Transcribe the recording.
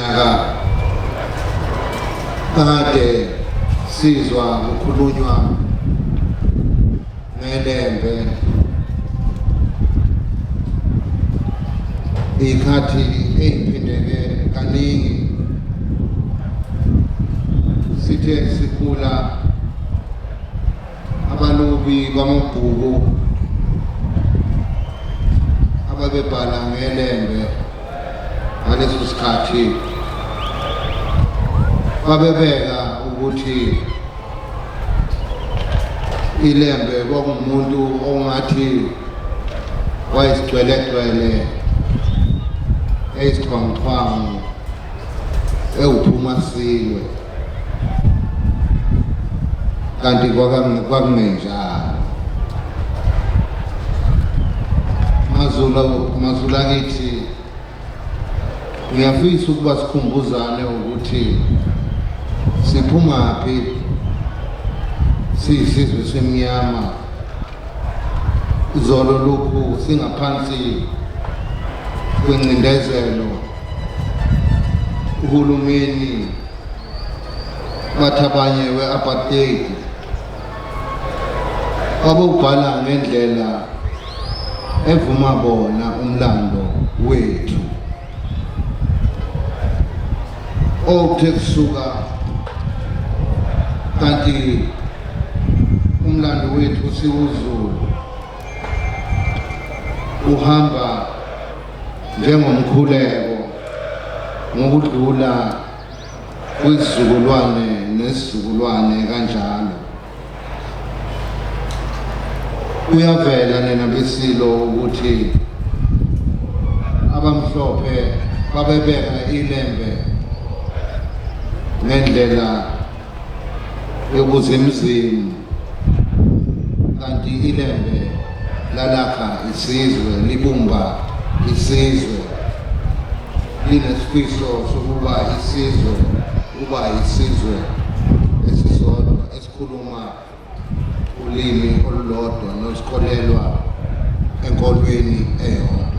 Minyaka kade sizwa kukhulunywa ngelembe, ikhathi eyiphindeke kaningi. Sithe sikhula, abalobi bamabhuku ababebhala ngelembe ngaleso sikhathi babebeka ukuthi ilembe kwakungumuntu ongathi wayesigcwelegcwele, eyisixhwanguxhwangu, ewuphuma silwe, kanti kwakungenjalo. MaZulu, maZulu akithi, ngiyafisa ukuba sikhumbuzane ukuthi siphumaphi siyisizwe semnyama. Izolo lokhu singaphansi kwencindezelo, uhulumeni bathi abanye we-apartheid babewubhala ngendlela evuma bona umlando wethu, okuthe kusuka kanti umlando wethu siwuZulu uhamba njengomkhuleko ngokudlula kwisizukulwane nesizukulwane kanjalo. Kuyavela nina beSilo ukuthi abamhlophe babebeka ilembe ngendlela yobuzimzimu, kanti ilembe lalakha isizwe, libumba isizwe, linesifiso sokuba isizwe, kuba isizwe esisodwa esikhuluma ulimi olulodwa nosikholelwa enkolweni eyodwa.